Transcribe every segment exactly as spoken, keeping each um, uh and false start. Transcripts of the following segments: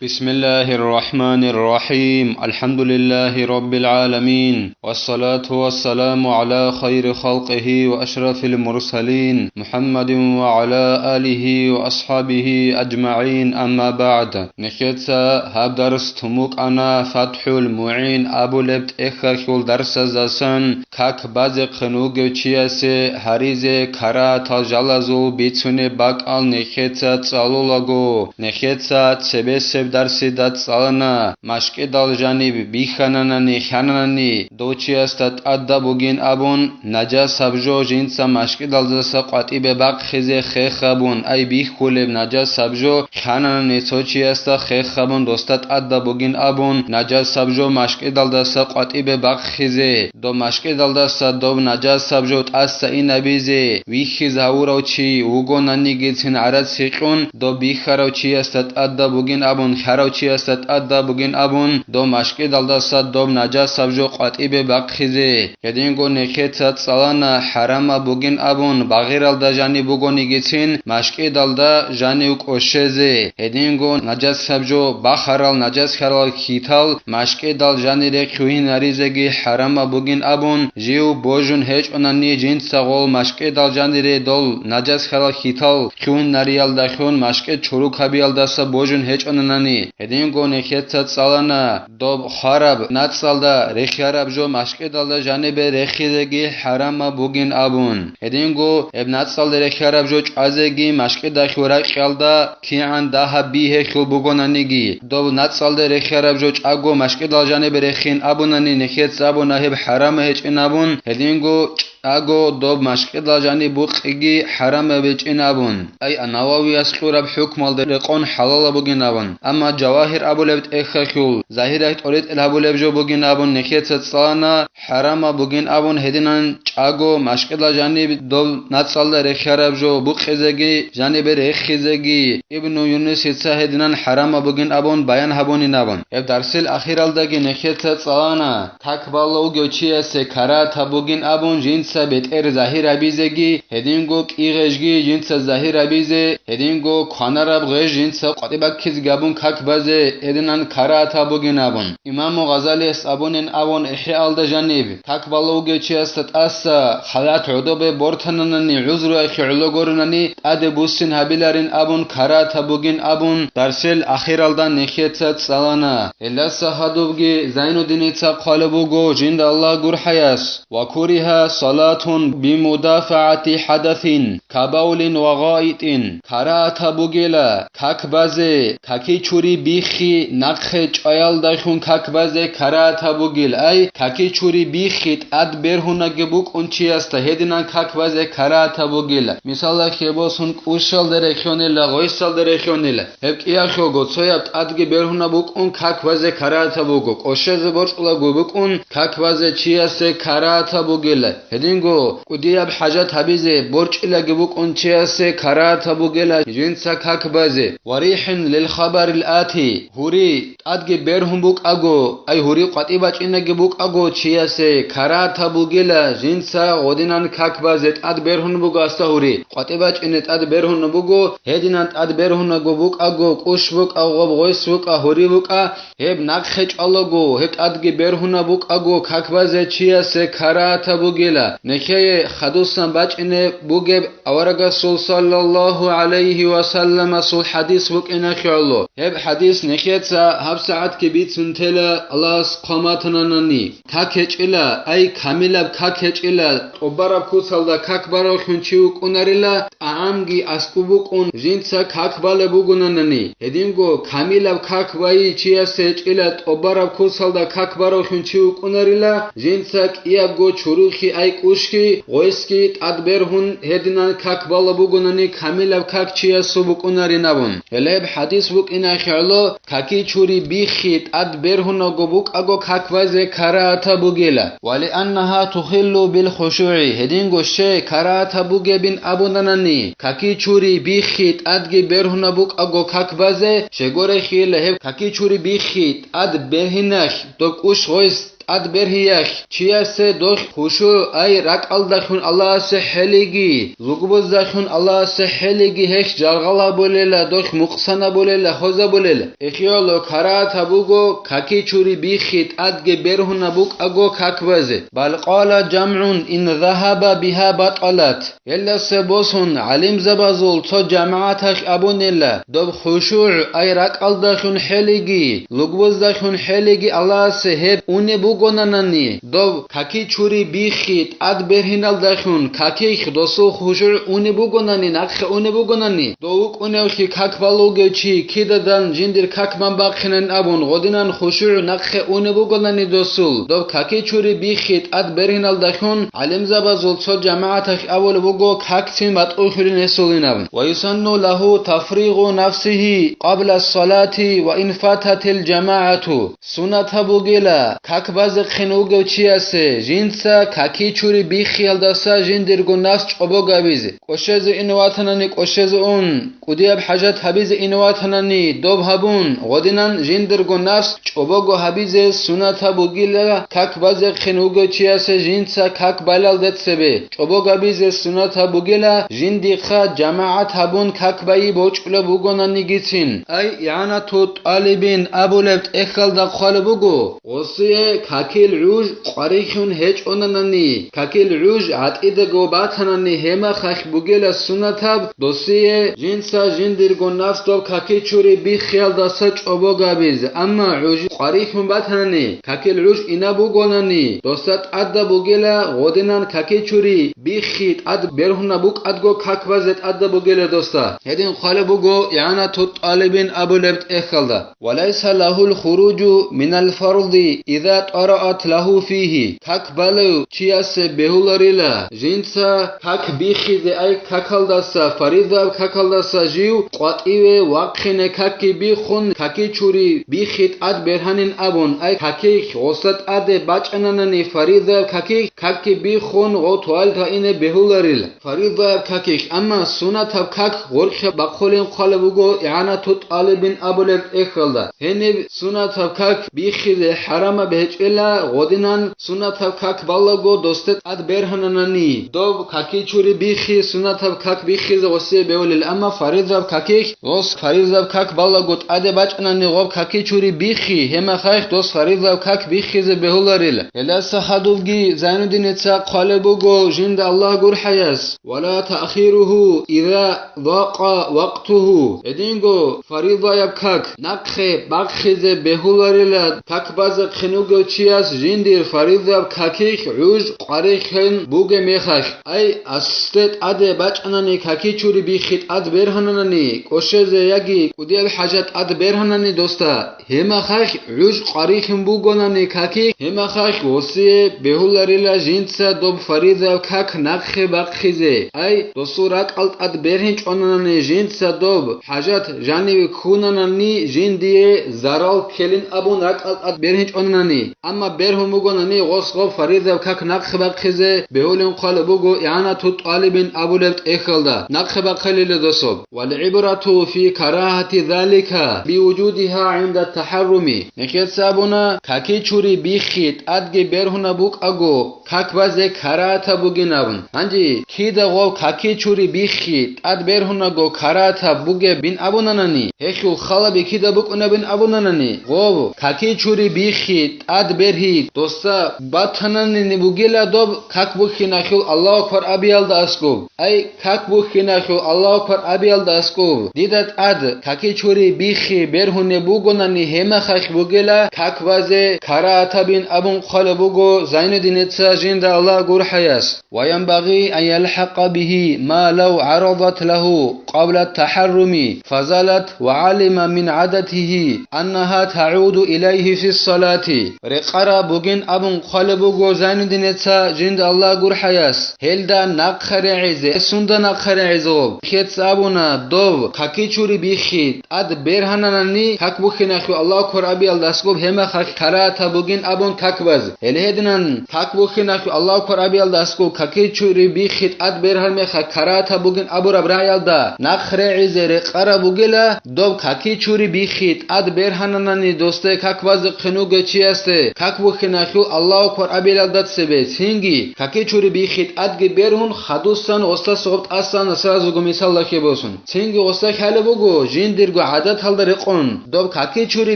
بسم الله الرحمن الرحيم. الحمد لله رب العالمين. والصلاة والسلام على خير خلقه وأشرف المرسلين محمد وعلى آله وأصحابه أجمعين. أما بعد. Нехеца гьаб дарс тумукъана ФатхӀул МугӀин абулеб тӀехьалъул дарсаздасан как базехъин вугев чиясе гьаризе карагьатал жалазул бицунеб бакӀал нехеца цӀалулаго, нехеца цебесеб дарсида цӀалана, машкӀидал жаниб бихьананани хьананани, дов чиясда тӀадаб бугин абун, нажасаб жо жинца машкӀидалдаса къватӀибе бахъизе хех гьабун, ай бихьулеб нажасаб жо хьананани цо чиясда хех гьабун, досда тӀадаб бугин абун, нажасаб жо машкӀидалдаса къватӀибе бахъизе, доб машкӀидалдаса доб нажасаб жо тӀаса инабизе вихьиз гьавурав чи вугонанигицин гӀарац гьикьун, доб бихьарав чиясда тӀадаб бугин абун, хьарав чиясда тӀадаб бугин абун, доб машкӀидалдаса доб нажасаб жо къватӀибе бахъизе. Гьединго нехеца цӀалана хӀарамаб бугин абун, багъиралда жаниб бугонигицин, машкӀидалда жанив кӀощезе. Гьединго нажасаб жо бахарал нажасхьарал хьитал машкӀидал жанире хьугьинаризеги хӀарамаб бугин абун, жив божун гьечӀонани, жинца гъол машкӀидал жанире дол нажасхьарал хьитал хьугьинариялдалъун машкӀид чурукабиялдаса божун гьечӀонанани. Гьединго нехеца цӀалана доб хвараб нацӀалда рехиараб жо машкӀидалда жанибе рехизеги хӀарамаб бугин абун. Гьединго гьеб нацӀалда рехиараб жо чӀвазеги машкӀидалъул ракьалда кигӀан дагьаб бигьехьул бугонаниги, доб нацӀалда рехиараб жо чӀаго машкӀидал жанибе рехин абунани, нехеца абуна гьеб хӀарамаб гьечӀин абун, гьединго чӀаго доб машкӀидал жаниб букъиги хӀарамаб гьечӀин абун. Ай Нававияс кьураб хӀукмалда рекъон хӀалалаб бугин абун. Амма Жавагьир абулеб тӀехьалъул загьиралъ тӀоритӀел гьабулеб жо бугин абун нехеца цӀалана, хӀарамаб бугин абун гьединан чӀаго машкӀидал жаниб доб нацӀалда рехиараб жо букъизеги жанибе рехизеги. Ибну Юнусица гьединан хӀарамаб бугин абун баян гьабунин абун. Гьеб дарсил ахиралдаги нехеца цӀалана, как балев вугев чиясе карагьатаб бугин абун жинца бетӀер загьир гьабизеги, гьединго кӀи гъежги жинца загьир гьабизе, гьединго кванараб гъеж жинца къватӀибаккизе гьабун как базе гьединан карагьатаб бугин абун. Имаму Гъазалияс абунин абун ИхӀяалда жаниб, как балев вугев чиясда тӀаса халат гӀодобе бортананани гӀузруялъе гӀоло горунани тӀаде буссин гьабиларин абун карагьатаб бугин абун, дарсел ахиралда нехеца цӀалана. Гьелдаса гьадубги Зайнуддиница хъвалеб буго, жинда Аллагь гурхӀаяс: «Ва куриха салатун бимудафагӀати хӀадасин, кабаулин ва гъаитин». Карагьатаб бугела как базе, каки чури биххи нахъе чӀваялдалъун как базе карагьатаб бугел, ай, каки чури биххи тӀад бергьунаги букӀун чиясда гьединан как базе карагьатаб бугела. Мисалалъе босун, кӀущалда рехьонила, гъойсалда рехьонила. Гьеб кӀиялъулго цояб тӀадги бергьунаб букӀун как базе карагьатаб буго, кӀощезе борчӀулаго букӀун как базе чиясе карагьатаб бугела. Гьединго кӀудияб хӀажат гьабизе борчӀилаги букӀун чиясе карагьатаб бугела жинца как базе. Ва рихӀин лил хабарил ати, гьури тӀадги бергьун букӀаго, ай гьури къватӀибачӀинаги букӀаго чиясе карагьатаб бугела жинца гъодинан как базе, тӀад бергьун буго асда гьури, къватӀибачӀине тӀад бергьун буго, гьединан тӀад бергьунаго букӀаго, кӀущ букӀа, гъоб гъойс букӀа, гьури букӀа, гьеб нахъе чӀвалаго, гьеб тӀадги бергьунаб букӀаго как базе чиясе карагьатаб бугела. Нехее хадусан бачӀине бугеб аварагасул саллаллагьу гӀалайгьи ва салламасул хӀадис букӀиналъе гӀоло. Гьеб хӀадис нехеца гьабсагӀатги бицун тела Аллагьас хъван батананани. Как гьечӀила, ай, камилаб как гьечӀила, тӀубараб куцалда как баравлъун чи вукӀунарила, тӀагӀамги аскӀуб букӀун жинца как балеб бугонанани. Гьединго камилаб как байи чиясе гьечӀила, тӀубараб куцалда как баравлъун чи вукӀунарила, жинца кӀиябго чурухи, ай, кӀущги, гъойсги тӀад бергьун гьединан как балеб бугонани, камилаб как чиясул букӀунарин абун. Гьеле гьеб хӀадис букӀиналъе гӀоло, каки чури биххи тӀад бергьунаго букӀаго как базе карагьатаб бугела. Ва лианнагьа тухиллу бил хушугӀи, гьединго щай карагьатаб бугебин абунанани, каки чури биххи тӀадги бергьунаб букӀаго как базе, щайгурелъул гьеб каки чури биххи тӀад бергьиналъ доб кӀущ гъойс тӀад бергьиялъ, чиясе дохь хушугӀ, ай ракӀалдалъун Аллагьасе хӀелиги, лугбуздалъун Аллагьасе хӀелиги гьелъ жаргъал гьабулела, дохь мукъсан абулела, хвезабулела. Эхиялъ карагьат гьабуго каки чури биххи тӀадги бергьунеб букӀаго как базе. Бал къала жамгӀун ин загьаба бигьа батӀалат. Гьелдаса босун гӀалимзабазул цо жамагӀаталъ абунела, доб хушугӀ, ай ракӀалдалъун хӀелиги, лугбуздалъун хӀелиги Аллагьасе гьеб унеб бугонанани, доб каки чури биххи тӀад бергьиналдалъун какихъ досул хушугӀ унеб бугонани, нахъе унеб бугонани, дов вукӀуневлъи как балев чи кидадан жиндир как бан бахъинан абун, гъодинан хушугӀ нахъе унеб бугонани досул, доб каки чури биххи тӀад бергьиналдалъун гӀалимзабазул цо жамагӀаталъ абулеб буго, какцин батӀулъулин гьесулин абун. Ва юсанну лагьу тафригъу нафсигьи къабла салати ва ин фататил жамагӀату. Суннатаб бугела, как базехъин вугев чиясе жинца каки чури биххиялдаса жиндирго нафс чӀобогабизе, кӀощезе ин ватанани кӀощезе ун, кӀудияб хӀажат гьабизе ин ватанани доб гьабун, гъодинан жиндирго нафс чӀобого гьабизе суннатаб бугила, как базехъин вугев чиясе жинца как балалде цебе чӀобогабизе суннатаб бугила, жиндихъа жамагӀат гьабун как байи бочӀулеб бугонанигицин. Ай, игӀанату тӀалибин абулеб тӀехьалда хъвалеб буго, гъосие какил гӀуж къварихьун гьечӀонанани, какил гӀуж гӀатӀидаго батанани, гьемахалъ бугела суннатаб досие жинца жиндирго нафс доб каки чури биххиялдаса чӀобогабизе, амма гӀуж къварихьун батанани, какил гӀуж инаб бугонани, досда тӀадаб бугела гъодинан каки чури биххи тӀад бергьунеб букӀадго как базе тӀадаб бугела досда. Гьедин хъвалеб буго игӀанату тӀалибин абулеб тӀехьалда. Ва лайса лагьул хуружу минал фарди иза тӀараат лагьу фигьи. Как балев чиясе бегьуларила жинца как биххизе, ай какалдаса, фаридаб какалдаса жив къватӀиве вахъине какги биххун, каки чури биххи тӀад бергьанин абун, ай какихъ гъосда тӀаде бачӀананани фаридаб какихъ, какги биххун гъов туалеталде ине бегьуларила. Фаридаб какихъ, амма суннатаб как гъоркье бахъулин хъвалеб буго игӀанату тӀалибин абулеб тӀехьалда. Гьениб суннатаб как биххизе хӀарамаб гьечӀела, гъодинан суннатаб как балаго досде тӀад бергьананани, доб каки чури биххи суннатаб как биххизе гъосие бегьулел, амма фаридаб какихъ гъос фаридаб как балаго тӀаде бачӀанани гъоб каки чури биххи, гьемахалъ дос фаридаб как биххизе бегьуларила. Гьелдаса хадубги Зайнуддиница хъвалеб буго жинда Аллагь гурхӀаяс: «Ва ла таъхиругьу иза закъа вакътугьу». Гьединго фаризаяб как нахъе бахъизе бегьуларила, как базехъин вугев чияс жиндир фаризаяб какихъ гӀуж къварихьун бугеб мехалъ. Ай, асде тӀаде бачӀанани каки чури биххи тӀад бергьананани, кӀощезе яги кӀудияб хӀажат тӀад бергьанани досда, гьемахалъ гӀуж къварихьун бугонани какихъ, гьемахалъ гъосие бегьуларила жинца доб фаризаяб как нахъе бахъизе. Ай, досул ракӀал тӀад бергьинчӀонанани жинца доб хӀажат жаниве ккунанани, жиндие зарал ккелин абун ракӀал тӀад бергьинчӀонанани. Амма бергьун бугонани гъос гъоб фаризаяб как нахъе бахъизе бегьулин хъвалеб буго игӀанату тӀалибин абулеб тӀехьалда, нахъе бахъилила дособ. Вал гӀибрату фи карагьати залика би вужудигьа гӀинда тахӀарруми. Нехеца абуна, каки чури биххи тӀадги бергьунеб букӀаго, как базе карагьатаб бугин абун. Гьанже кида гъов каки чури биххи тӀад бергьунаго карагьатаб бугебин абунанани, гьелъул халаби кида букӀунебин абунанани, гъов каки чури биххи тӀад бергьи досда батананани бугила доб как бухьиналъул Аллагьу акбар абиялда аскӀоб. Ай, как бухьиналъул Аллагьу акбар абиялда аскӀоб, дида тӀад каки чури биххи бергьунеб бугонани, гьемахалъ бугила как базе карагьатабин абун хъвалеб буго Зайнуддиница жинда Аллагь гурхӀаяс. Ва янбагъи ан ялхӀакъа бигьи ма лав гӀарадат лагьу къабла тахӀарруми фазалат ва гӀалима мин гӀадатигьи аннагьа тагӀуду илайгьи фиссалати. Рекъараб бугин абун хъвалеб буго Зайнуддиница жинда Аллагь гурхӀаяс. Гьелда нахъа регӀизе, сунда нахъа регӀизегӀоб? Хец абуна, дов каки чури биххи тӀад бергьананани, как бухьиналъул Аллагьу акбар абиялда аскӀоб гьемахалъ карагьатаб бугин абун как базе. Гьеле гьединан как бухьиналъул Аллагьу акбар абиялда аскӀоб каки чури биххи тӀад бергьан мехалъ карагьатаб бугин абураб рагӀиялда нахъ регӀизе рекъараб бугила, доб каки чури биххи тӀад бергьананани досде как базехъин вугев чиясде как бухьинахьул Аллагьу акбар абилалда цебе, цинги каки чури биххи тӀадги бергьун, хадусан гъосдаса гъоб тӀасан сразуго мисаллахи босун. Цинги гъосда хӀалеб буго, жиндирго гӀадаталда рекъон, доб каки чури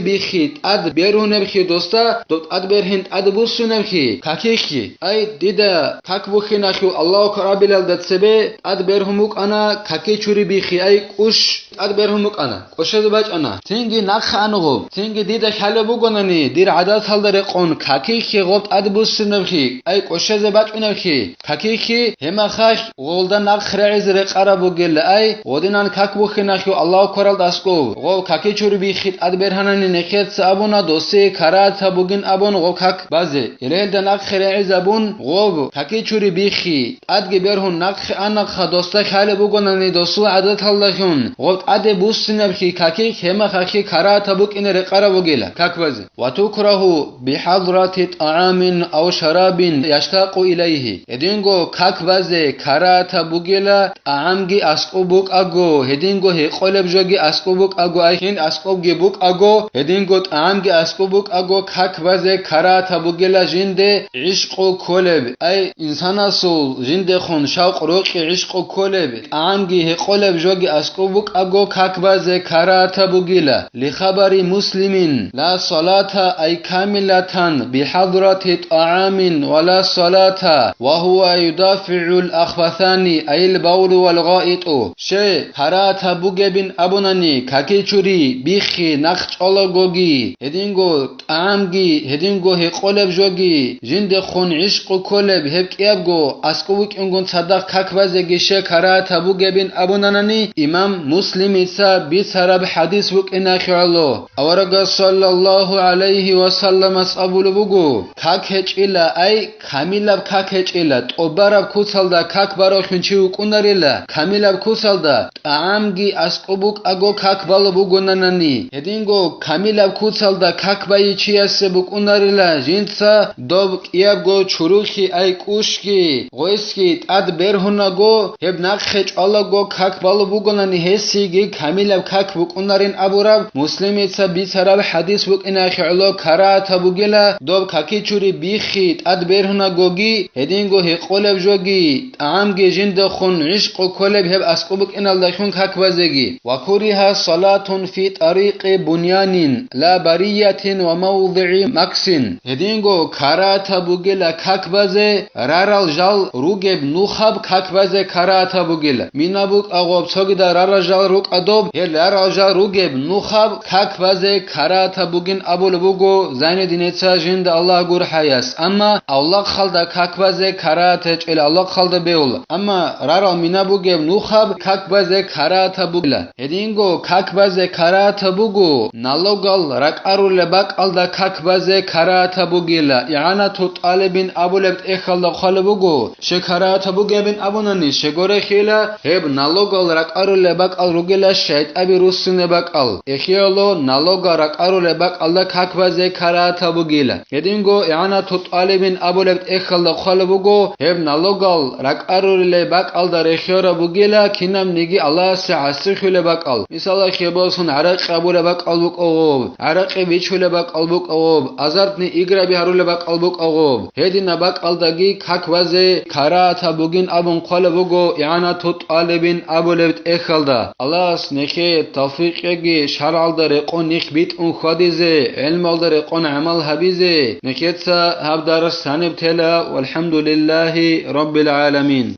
биххи тӀад бергьунебхи досда, доб тӀад бергьин тӀад буссунебхи, какихьи. Ай, дида как бухьинахьул Аллагьу акбар абилалда цебе тӀад бергьун букӀана каки чури биххи, ай, кӀущ тӀад бергьун букӀана, кӀущазе бачӀана. Цинги нахъа ана гъоб. Цинги дида хӀалеб бугонани, дир гӀадаталда рекъон какихьи гъоб тӀад буссунебхи, ай, кӀущазе бачӀунебхи, какихьи, гьемахалъ гъолда нахъ регӀизе рекъараб бугела, ай, гъодинан как бухьинахьул Аллагьу акбаралда аскӀов, гъоб каки чури биххи тӀад бергьанани нехеца абуна, досие карагьатаб бугин абун гъоб как базе. Гьелелда нахъе регӀизабун, гъоб каки чури биххи тӀадги бергьун нахъе анахъа досда хӀалеб бугонани досул гӀадаталдалъун, гъоб тӀаде буссинабхи каки гьемахахъе карагьатаб букӀине рекъараб бугела как базе. Ва тукрагьу бихӀадрати тӀагӀамин ав шарабин яштакъу илайгьи. Гьединго как базе карагьатаб бугела, тӀагӀамги аскӀоб букӀаго, гьединго гьекъолеб жоги аскӀоб букӀаго, ай хин аскӀобги букӀаго, гьединго тӀагӀамги аскӀоб букӀаго, как базе карагьатаб бугела жинде гӀишкъу кколеб, ай инсанасул жиндехун шавкъ-рокьи гӀишкъу кколеб, тӀагӀамги гьекъолеб жоги аскӀоб букӀаго, как базе карагьатаб бугела. Лихабари Муслимин: ла салата, ай камилатан бихӀадрати тӀагӀамин ва ла салата, ва гьува юдафигӀул ахбасани, ай ил бавлу вал гъаитӀу. Щай, карагьатаб бугебин абунани, каки чури биххи нахъ чӀвалагоги, гьединго тӀагӀамги, гьединго гьекъолеб жоги, жиндехун гӀишкъу кколеб гьеб кӀиябго аскӀов вукӀингун цадахъ как базеги щай карагьатаб бугебин абунанани, имам Муслимица бицараб хӀадис букӀинахье гӀоло. Аварагас саллаллагьу гӀалайгьи ва салламас абулеб буго: как гьечӀила, ай, камилаб как гьечӀила, тӀубараб куцалда как баравлъун чи вукӀунарила, камилаб куцалда тӀагӀамги аскӀоб букӀаго как балеб бугонанани. Гьединго камилаб куцалда как байи чиясе букӀунарила жинца доб кӀиябго чурухи, ай кӀущги, гъойсги тӀад бергьунаго, гьеб нахъе чӀвалаго как балеб бугонани гьесиеги камилаб как букӀунарин абураб Муслимица бицараб хӀадис букӀинахье гӀоло карагьатаб бугела доб каки чури биххи тӀад бергьунагоги, гьединго гьекъолеб жоги, тӀагӀамги жиндехун гӀишкъу кколеб гьеб аскӀоб букӀиналдалъун как базеги. Ва куригьа салатун фи тӀарикъи бунянин ла бариятин ва мавдигӀи максин. Гьединго карагьатаб бугела как базе рарал жал ругеб нухаб как базе карагьатаб бугела. Мина букӀа гъоб, цогидал рарал жал рукӀа доб, гьел рарал жал ругеб нухаб как базе карагьатаб бугин абулеб буго Зайнудиница жинда Аллагь гурхӀаяс. Амма авлахъалда как базе карагьат гьечӀел авлахъалда бегьула. Амма рарал мина бугеб нухаб как базе карагьатаб бугела. Гьединго как базе карагьатаб буго, налогал ракӀарулеб бакӀалда как базе карагьатаб бугела. ИгӀанату тӀалибин абулеб тӀехьалда хъвалеб буго, щай карагьатаб бугебин абунани, щай гурелъул, гьеб налогал ракӀарулеб бакӀал ругела шайтӀаби руссунеб бакӀал. Эхиялъ налогал ракӀарулеб бакӀалда как базе карагьатаб бугела. Гьединго игӀанату тӀалибин абулеб тӀехьалда хъвалеб буго, гьеб налогал ракӀарулеб бакӀалда рехияраб бугела кинабниги Аллагьасе гӀасихьулеб бакӀал. Мисалалъе босун, гӀаракь абулеб бакӀал букӀа гъоб, гӀаракь бичулеб бакӀал букӀа гъоб, азартный играби гьарулеб бакӀал букӀа гъоб. Гьединаб бакӀалдаги как базе карагьатаб бугин абун хъвалеб буго игӀанату тӀалибин абулеб тӀехьалда. Аллагьас нехее тавфикъ кьеги, шаргӀалда рекъон нихъ битӀун хьвадизе, гӀелмалда рекъон гӀамал гьабизе. Нехеца гьаб дарс гьаниб тела. ВалхӀамдулиллагьи раббил гӀаламин.